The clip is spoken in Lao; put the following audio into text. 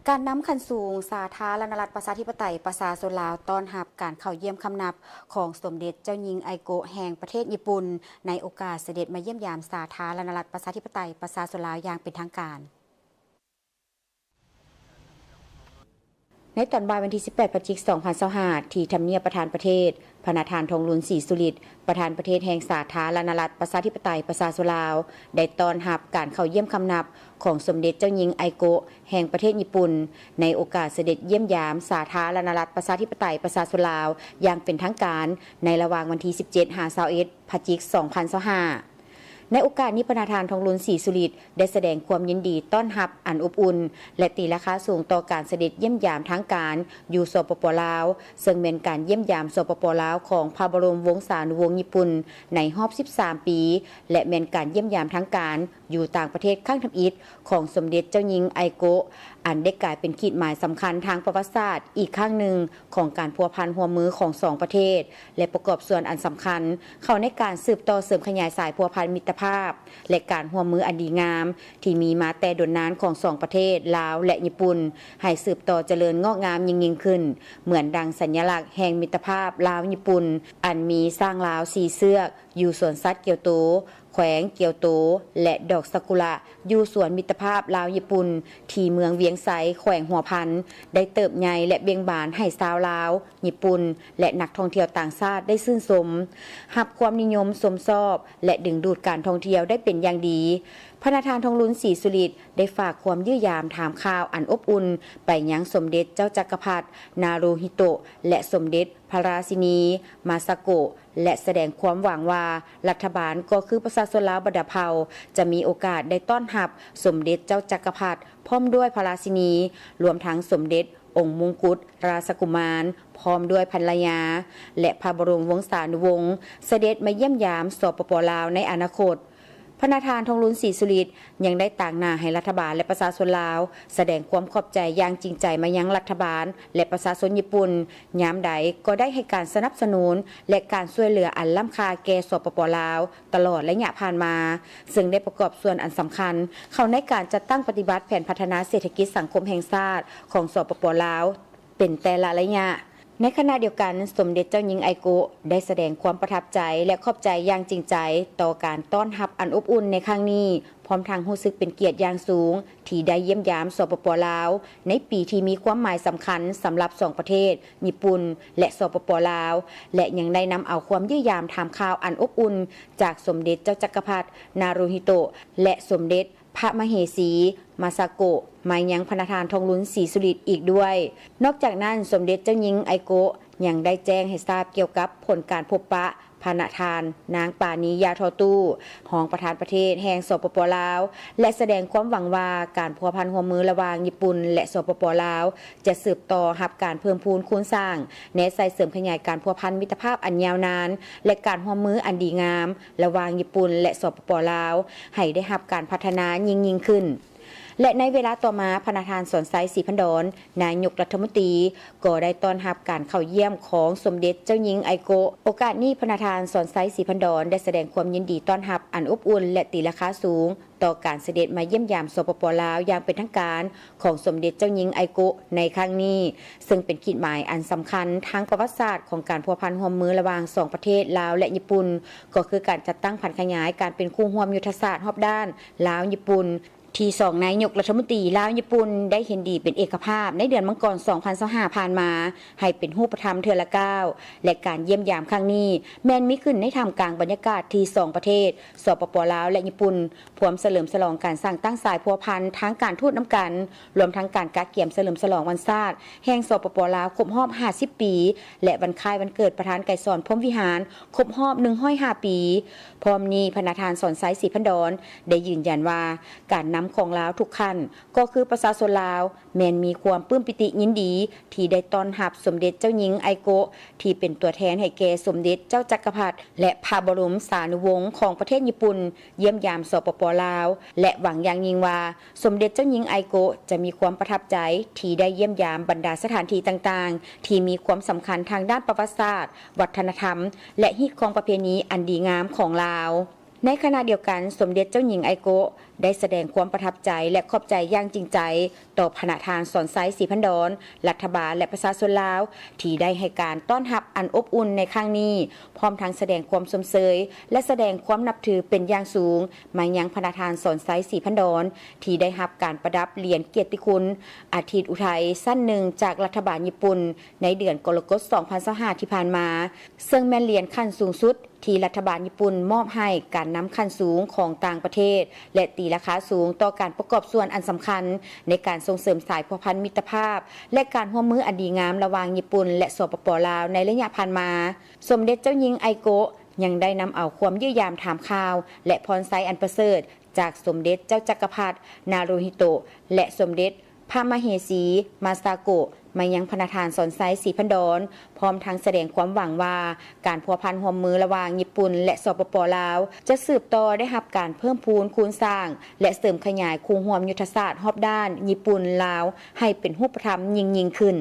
ການນຳຂັ້ນສູງສາທາລະນະລັດປະຊາທິປະໄຕປະຊາຊົນລາວ ຕ້ອນຮັບການເຂົ້າຢ້ຽມຄຳນັບຂອງສົມເດັດເຈົ້າຍິງໄອໂກະແຫ່ງປະເທດຍີ່ປຸ່ນ ໃນໂອກາດສະເດັດມາຢ້ຽມຢາມສາທາລະນະລັດປະຊາທິປະໄຕປະຊາຊົນລາວຢ່າງເປັນທາງການ. ໃນຕອນບ່າຍວັນທີສິບແປດ ພະຈິກ ສອງພັນຊາວຫ້າ ທີ່ທຳນຽບປະທານປະເທດ, ພະນະທ່ານ ທອງລຸນ ສີສຸລິດ ປະທານປະເທດແຫ່ງສາທາລະນະລັດປະຊາທິປະໄຕປະຊາຊົນລາວ ໄດ້ຕ້ອນຮັບການເຂົ້າຢ້ຽມຄຳນັບຂອງສົມເດັດເຈົ້າຍິງໄອໂກະແຫ່ງປະເທດຍີ່ປຸ່ນ ໃນໂອກາດສະເດັດຢ້ຽມຢາມສາທາລະນະລັດປະຊາທິປະໄຕປະຊາຊົນລາວຢ່າງເປັນທາງການ ໃນລະຫວ່າງວັນທີສິບເຈັດ ຫາ ຊາວເອັດ ພະຈິກ ສອງພັນຊາວຫ້າ. ໃນໂອກາດນີ້ ພະນະທ່ານ ທອງລຸນ ສີສຸລິດ ໄດ້ສະແດງຄວາມຍິນດີຕ້ອນຮັບອັນອົບອຸ່ນ ແລະ ຕີລາຄາສູງຕໍ່ການສະເດັດຢ້ຽມຢາມທາງການຢູ່ ສປປ ລາວ, ເຊິ່ງແມ່ນການຢ້ຽມຢາມ ສປປ ລາວ ຂອງພະບໍລົມວົງສານຸວົງຍີ່ປຸ່ນໃນຮອບສິບສາມປີ ແລະ ແມ່ນການຢ້ຽມຢາມທາງການຢູ່ຕ່າງປະເທດຄັ້ງທຳອິດຂອງສົມເດັດເຈົ້າຍິງໄອໂກະ ອັນໄດ້ກາຍເປັນຂີດໝາຍສຳຄັນທາງປະຫວັດສາດອີກຄັ້ງໜຶ່ງຂອງການພົວພັນຮ່ວມມືຂອງສອງປະເທດ ແລະ ປະກອບສ່ວນອັນສຳຄັນເຂົ້າໃນການສືບຕໍ່ເສີມຂະຫຍາຍສາຍພົວພັນມິດຕະພາບ ແລະ ການຮ່ວມມືອັນດີງາມ ທີ່ມີມາແຕ່ດົນນານຂອງສອງປະເທດ ລາວ ແລະ ຍີ່ປຸ່ນ ໃຫ້ສືບຕໍ່ຈະເລີນງອກງາມຍິ່ງໆຂຶ້ນ, ເໝືອນດັ່ງສັນຍະລັກແຫ່ງມິດຕະພາບລາວຍີ່ປຸ່ນ ອັນມີຊ້າງລາວສີ່ເຊືອກຢູ່ສວນສັດກຽວໂຕ, ແຂວງກຽວໂຕ ແລະ ດອກຊາກຸຣະຢູ່ສວນມິດຕະພາບລາວຍີ່ປຸ່ນ ທີ່ເມືອງວຽງໄຊ ແຂວງຫົວພັນ ໄດ້ເຕີບໃຫຍ່ ແລະ ເບັ່ງບານໃຫ້ຊາວລາວ, ຍີ່ປຸ່ນ ແລະ ນັກທ່ອງທ່ຽວຕ່າງຊາດໄດ້ຊື່ນຊົມ, ຮັບຄວາມນິຍົມຊົມຊອບ ແລະ ດຶງດູດການທ່ອງທ່ຽວໄດ້ເປັນຢ່າງດີ. ພະນະທ່ານ ທອງລຸນ ສີສຸລິດ ໄດ້ຝາກຄວາມຢ້ຽມຢາມຖາມຂ່າວອັນອົບອຸ່ນໄປຍັງສົມເດັດເຈົ້າຈັກກະພັດ ນາຣູຮິໂຕະ ແລະ ສົມເດັດພະລາຊິນີ ມາຊາໂກະ ແລະ ສະແດງຄວາມຫວັງວ່າ ລັດຖະບານກໍຄືປະຊາຊົນລາວບັນດາເຜົ່າ ຈະມີໂອກາດໄດ້ຕ້ອນຮັບສົມເດັດເຈົ້າຈັກກະພັດ ພ້ອມດ້ວຍພະລາຊິນີ ລວມທັງສົມເດັດອົງມົງກຸດຣາຊະກຸມານ ພ້ອມດ້ວຍພັນລະຍາ ແລະ ພະບໍລົມວົງສານຸວົງ ສະເດັດມາຢ້ຽມຢາມ ສປປ ລາວ ໃນອະນາຄົດ. ພະນະທ່ານ ທອງລຸນ ສີສຸລິດ ຍັງໄດ້ຕາງໜ້າໃຫ້ລັດຖະບານ ແລະ ປະຊາຊົນລາວ ສະແດງຄວາມຂອບໃຈຢ່າງຈິງໃຈມາຍັງລັດຖະບານ ແລະ ປະຊາຊົນຍີ່ປຸ່ນ ຍາມໃດກໍໄດ້ໃຫ້ການສະໜັບສະໜູນ ແລະ ການຊ່ວຍເຫຼືອອັນລ້ຳຄ່າແກ່ ສປປ ລາວ ຕະຫຼອດໄລຍະຜ່ານມາ, ເຊິ່ງໄດ້ປະກອບສ່ວນອັນສຳຄັນເຂົ້າໃນການຈັດຕັ້ງປະຕິບັດແຜນພັດທະນາເສດຖະກິດສັງຄົມແຫ່ງຊາດຂອງ ສປປ ລາວ ເປັນແຕ່ລະໄລຍະ. ໃນຂະນະດຽວກັນ, ສົມເດັດເຈົ້າຍິງໄອໂກະ ໄດ້ສະແດງຄວາມປະທັບໃຈ ແລະ ຂອບໃຈຢ່າງຈິງໃຈຕໍ່ການຕ້ອນຮັບອັນອົບອຸ່ນໃນຄັ້ງນີ້, ພ້ອມທັງຮູ້ສຶກເປັນກຽດຢ່າງສູງ ທີ່ໄດ້ຢ້ຽມຢາມ ສປປ ລາວ ໃນປີທີ່ມີຄວາມໝາຍສຳຄັນສຳລັບສອງປະເທດ ຍີ່ປຸ່ນ ແລະ ສປປ ລາວ ແລະ ຍັງໄດ້ນຳເອົາຄວາມຢ້ຽມຢາມຖາມຂ່າວອັນອົບອຸ່ນຈາກສົມເດັດເຈົ້າຈັກກະພັດ ນາຣູຮິໂຕະ ແລະ ສົມເດັດ ພະມະເຫສີ ມາຊາໂກະ ມາຍັງພະນະທ່ານ ທອງລຸນ ສີສຸລິດ ອີກດ້ວຍ. ນອກຈາກນັ້ນ, ສົມເດັດເຈົ້າຍິງໄອໂກະ ຍັງໄດ້ແຈ້ງໃຫ້ຊາບກ່ຽວກັບຜົນການພົບປະພະນະທ່ານ ນາງ ປານີ ຢາທໍ່ຕູ້ ຮອງປະທານປະເທດແຫ່ງ ສປປ ລາວ ແລະ ສະແດງຄວາມຫວັງວ່າ ການພົວພັນຮ່ວມມືລະຫວ່າງຍີ່ປຸ່ນ ແລະ ສປປ ລາວ ຈະສືບຕໍ່ຮັບການເພີ່ມພູນຄູນສ້າງ, ແນໃສ່ເສີມຂະຫຍາຍການພົວພັນມິດຕະພາບອັນຍາວນານ ແລະ ການຮ່ວມມືອັນດີງາມ ລະຫວ່າງຍີ່ປຸ່ນ ແລະ ສປປ ລາວ ໃຫ້ໄດ້ຮັບການພັດທະນາຍິ່ງໆຂຶ້ນ. ແລະ ໃນເວລາຕໍ່ມາ, ພະນະທ່ານ ສອນໄຊ ສີພັນດອນ ນາຍົກລັດຖະມົນຕີ ກໍໄດ້ຕ້ອນຮັບການເຂົ້າຢ້ຽມຂອງສົມເດັດເຈົ້າຍິງໄອໂກະ. ໂອກາດນີ້, ພະນະທ່ານ ສອນໄຊ ສີພັນດອນ ໄດ້ສະແດງຄວາມຍິນດີຕ້ອນຮັບອັນອົບອຸ່ນ ແລະ ຕີລາຄາສູງ ຕໍ່ການສະເດັດມາຢ້ຽມຢາມ ສປປ ລາວ ຢ່າງເປັນທາງການຂອງສົມເດັດເຈົ້າຍິງໄອໂກະໃນຄັ້ງນີ້, ເຊິ່ງເປັນຂີດໝາຍອັນສຳຄັນທາງປະຫວັດສາດຂອງການພົວພັນຮ່ວມມືລະຫວ່າງສອງປະເທດ ລາວ ແລະ ຍີ່ປຸ່ນ, ກໍຄືການຈັດຕັ້ງຜັນຂະຫຍາຍການເປັນຄູ່ຮ່ວມຍຸດທະສາດຮອບດ້ານລາວ-ຍີ່ປຸ່ນ ທີ່ສອງນາຍົກລັດຖະມົນຕີລາວ-ຍີ່ປຸ່ນ ໄດ້ເຫັນດີເປັນເອກະພາບໃນເດືອນມັງກອນ ສອງພັນຊາວຫ້າ ຜ່ານມາ ໃຫ້ເປັນຮູບປະທຳເທື່ອລະກ້າວ ແລະ ການຢ້ຽມຢາມຄັ້ງນີ້ ແມ່ນມີຂຶ້ນໃນທ່າມກາງບັນຍາກາດທີ່ສອງປະເທດ ສປປ ລາວ ແລະ ຍີ່ປຸ່ນ ພວມສະເຫຼີມສະຫຼອງການສ້າງຕັ້ງສາຍພົວພັນທາງການທູດນຳກັນ, ລວມທັງການກະກຽມສະເຫຼີມສະຫຼອງວັນຊາດແຫ່ງ ສປປ ລາວ ຄົບຮອບຫ້າສິບປີ ແລະ ວັນຄ້າຍວັນເກີດປະທານໄກສອນ ພົມວິຫານ ຄົບຮອບໜຶ່ງຮ້ອຍຫ້າປີ. ພ້ອມນີ້, ພະນະທ່ານ ສອນໄຊ ສີພັນດອນ ໄດ້ຢືນຢັນວ່າ ການນຳຂອງລາວທຸກຂັ້ນ ກໍຄືປະຊາຊົນລາວ ແມ່ນມີຄວາມປຶ້ມປີຕິຍິນດີ ທີ່ໄດ້ຕ້ອນຮັບສົມເດັດເຈົ້າຍິງໄອໂກະ ທີ່ເປັນຕົວແທນໃຫ້ແກ່ສົມເດັດເຈົ້າຈັກກະພັດ ແລະ ພະບໍລົມສານຸວົງຂອງປະເທດຍີ່ປຸ່ນ ຢ້ຽມຢາມ ສປປ ລາວ ແລະ ຫວັງຢ່າງຍິ່ງວ່າ ສົມເດັດເຈົ້າຍິງໄອໂກະ ຈະມີຄວາມປະທັບໃຈທີ່ໄດ້ຢ້ຽມຢາມບັນດາສະຖານທີ່ຕ່າງໆ ທີ່ມີຄວາມສຳຄັນທາງດ້ານປະຫວັດສາດ, ວັດທະນະທຳ ແລະ ຮີດຄອງປະເພນີອັນດີງາມຂອງລາວ. ໃນຂະນະດຽວກັນ, ສົມເດັດເຈົ້າຍິງໄອໂກະ ໄດ້ສະແດງຄວາມປະທັບໃຈ ແລະ ຂອບໃຈຢ່າງຈິງໃຈ ຕໍ່ພະນະທ່ານ ສອນໄຊ ສີພັນດອນ, ລັດຖະບານ ແລະ ປະຊາຊົນລາວ ທີ່ໄດ້ໃຫ້ການຕ້ອນຮັບອັນອົບອຸ່ນໃນຄັ້ງນີ້, ພ້ອມທັງສະແດງຄວາມຊົມເຊີຍ ແລະ ສະແດງຄວາມນັບຖືເປັນຢ່າງສູງ ມາຍັງພະນະທ່ານ ສອນໄຊ ສີພັນດອນ ທີ່ໄດ້ຮັບການປະດັບຫຼຽນກຽດຕິຄຸນ ອາທິດອຸໄທ ຊັ້ນໜຶ່ງ ຈາກລັດຖະບານຍີ່ປຸ່ນ ໃນເດືອນກໍລະກົດ ສອງພັນຊາວຫ້າ ທີ່ຜ່ານມາ, ເຊິ່ງແມ່ນຫຼຽນຂັ້ນສູງສຸດ ທີ່ລັດຖະບານຍີ່ປຸ່ນມອບໃຫ້ການນຳຂັ້ນສູງຂອງຕ່າງປະເທດ ແລະ ຕີລາຄາສູງຕໍ່ການປະກອບສ່ວນອັນສຳຄັນ ໃນການສົ່ງເສີມສາຍພົວພັນມິດຕະພາບ ແລະ ການຮ່ວມມືອັນດີງາມລະຫວ່າງຍີ່ປຸ່ນ ແລະ ສປປ ລາວ ໃນໄລຍະຜ່ານມາ. ສົມເດັດເຈົ້າຍິງໄອໂກະ ຍັງໄດ້ນຳເອົາຄວາມຢ້ຽມຢາມຖາມຂ່າວ ແລະ ພອນໄຊອັນປະເສີດ ຈາກສົມເດັດເຈົ້າຈັກກະພັດ ນາຣູຮິໂຕະ ແລະ ສົມເດັດ ພະມະເຫສີ ມາຊາໂກະ ມາຍັງພະນະທ່ານ ສອນໄຊ ສີພັນດອນ, ພ້ອມທັງສະແດງຄວາມຫວັງວ່າ ການພົວພັນຮ່ວມມືລະຫວ່າງຍີ່ປຸ່ນ ແລະ ສປປ ລາວ ຈະສືບຕໍ່ໄດ້ຮັບການເພີ່ມພູນຄູນສ້າງ ແລະ ເສີມຂະຫຍາຍຄູ່ຮ່ວມຍຸດທະສາດຮອບດ້ານຍີ່ປຸ່ນ-ລາວ ໃຫ້ເປັນຮູບປະທຳຍິ່ງໆຂຶ້ນ.